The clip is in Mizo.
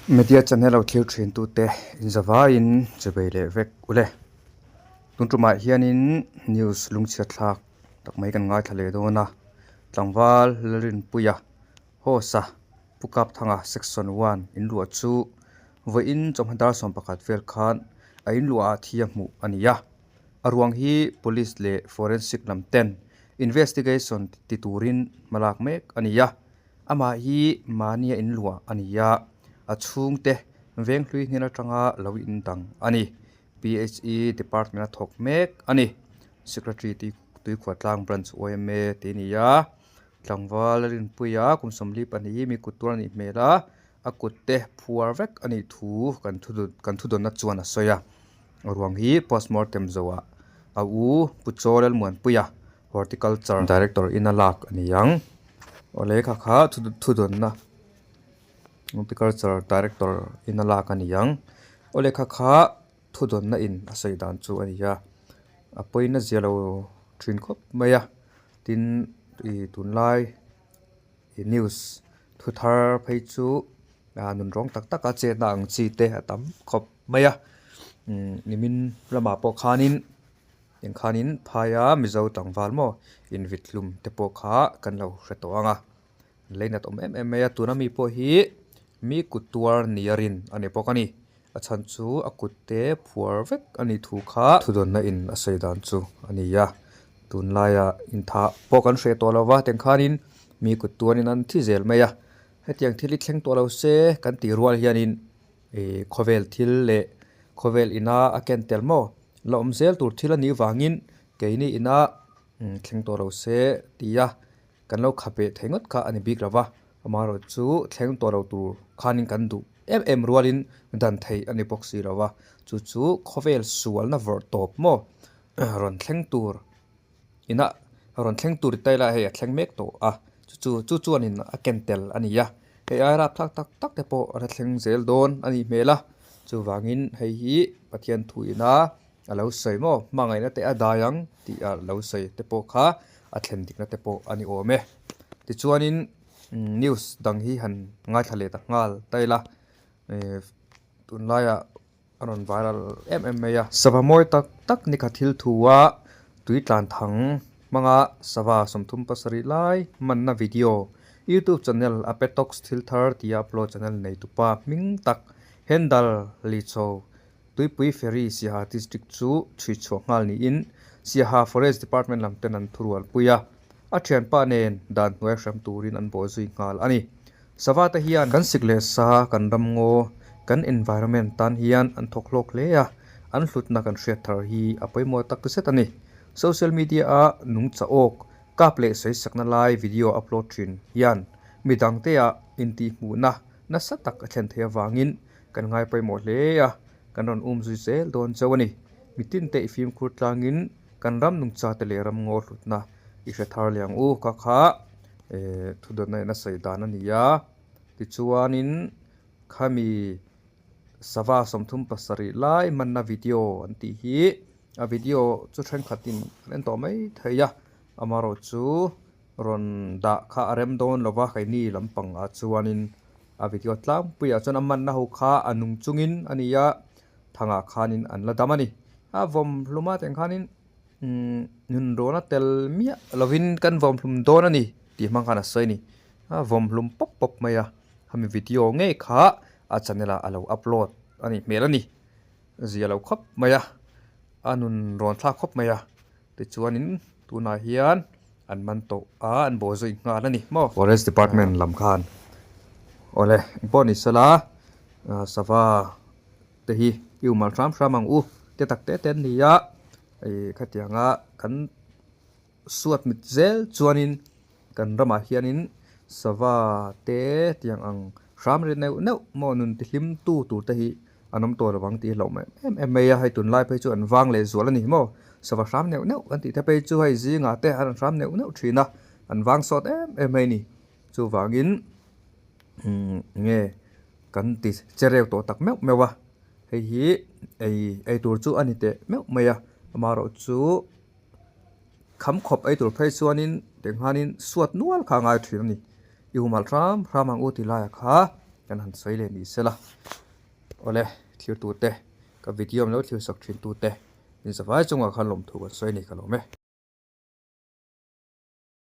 Media channel lo thlir thin tute inzavaiin chawei leh vek ule. Tun tumah hianin news lungchhiat thlak tak mai kan ngaithla leh dawn a, tlangval Lalrinpuia Hosa Pu Kapthanga Section 1 inluah chu vawiin chawhma dar 11 vel khan a inluahah thi a hmuh a ni a. A ruang hi Police leh Forensic lam ten investigation ti turin hmalak mek a ni a. Amah hi mahnia inluah a ni a, a chhungte venghlui hnen atanga lo indang a ni. PHE department a thawk mek a ni. Secretary Tuikhuahtlang Branch yma tih a ni a, tlangval a rinpui a, kum 42 hi mi kut tur a nih hmel a, a kut te phuar vek a nih thu kan thu kan thudawnna chuan a sawi a. A ruang hi postmortem zoah a u Pu Chaw Lalmuanpuia Horticulture Director in a lak a ni ang. Awle kha kha thudawnna Horticulture Director in a lak a ni ang. Awle kha kha thudawnna in a sawi dan chu a ni a, a pawina zia lo thin khawp mai a, tin ih tunlai ih news thu thar phei chu ah nunrawng tak tak a chetna ang chi te a tam khawp mai a, umm nimin lamah pawh khanin. Engkhanin phaia Mizo tlangval maw invit hlum te pawh kha kan lo hre tawh ang a, leinat awm em em mai a, tuna mi pawh hi mi kut tuar nia rin a ni bawk a ni, a chhan chu a kut te phuar vek a nih thu kha thudawnna in a sawi dan chu a ni a, tunlaia inthah pawh kan hre tawh lo va, tengkhanin mi kut tuarin an thi zel mai a, hetiang thil hi thleng tawh lo se kan tih rual hianin Ih khawvel thil leh khawvel ina a ken tel maw? La awm zel tur thil a nih vangin keini ina thleng tawh lo se tia kan lo khapeh thei ngawt kha a ni bik lo va, amaherawh chu thleng tawh lo tur khanin kan duh em em rualin dan theih a ni bawk si lo va, chu chu khawvel sualna vawrh tawp maw rawn thleng tur ina rawn thleng tur i taila hei a thleng mek tawh a chu chu chu chuanin a ken tel a ni a hei ai rapthlak tak tak te pawh a la thleng zel dawn a nih hmel a chuvangin hei hi Pathian thu ina a lo sawi maw hmangaihna te a dai ang tih a lo sawi te pawh kha a thlen dikna te pawh a ni awm e tichuanin news dang hi han ngaithla leh ta nghal ta ila ehh tunlaiah. A rawn viral em em mai a. Sava mawi tak tak ni kha thil thu a, tui tlan thang hmanga sava 37 lai hmanna video YouTube channel Apetox thil thar tia upload channel nei tupa hming tak Hendal Licho Tuipui Ferry Siaha District chu chhui chhuah nghal niin Siaha Forest Department lam ten an thurual pui a, a thianpa nen dan hnuai hram turin an bawh zui nghal a ni. Sava te hian kan sik leh sa, kan ramngaw, kan environment tan hian an thawk hlawk hle a, an hlutna kan hriat thar hi a pawimawh tak zet a ni. Social media a nungcha awk, kap leh sawisakna lai video upload thin hian midangte ah intihhmuhna nasa tak a thlen theih avangin kan ngai pawimawh hle a, kan rawn um zui zel dawn chauh a ni. Mitinte i fimkhur tlangin kan ram nungcha te leh ramngaw hlutna i hre thar leh ang u ka kha. Ehh thudawnna in a sawi dan a ni a tichuanin khami sava 37 lai hmanna video an tih hi a video chu thenkhatin an en tawh mai thei a amaherawh chu rawn dah kha a rem dawn lo va keini lampang ah chuanin a video tlangpuiah chuan a manna ho kha a nung chungin a ni a thangah khanin an la dam a ni a vawm hlum a tiang khanin. Umm nun rawna tel miah lovin kan vawm hlum dawn a ni tih hmang khan a sawi a ni a vawm hlum pawp pawp mai a hemi video ngei kha a channel ah a lo upload a nih hmel a ni zia lo khawp mai a a nun rawn thlak khawp mai a tichuanin tunah hian an man tawh a an baw zui nghal a ni maw. Forest department lam khan awle engpawh ni sela sava te hi i umal hram hram ang u te tak te te an ni a ih khatianga kan suat mit zel chuanin kan ramah hianin sava te tiang ang hram ri neuh neuh maw nun ti hlim tu tur te hi an awm tawh lo vang tih a hlauh em em mai a hei tunlai phei chu an vang leh zual a ni maw sava hram neuh neuh kan tih te phei chu hei zingah te an hram neuh neuh thin a an vang sawt em em mai a ni chuvangin umm enge kan ti che reu tawh tak meuh meuh a hei hi ei ei tur chu a ni teh meuh mai a amaherawh chu kham khawp ei tur phei chuanin tianghanin suat nual kha a ngai thin a ni i humhalh hram hram ang u ti laiah kha. kan han sawi leh ni sela. Awle thlir tute ka video min lo thlir sak thin tute in zavai chungah khan lawmthu kan sawi a ni ka lawm e.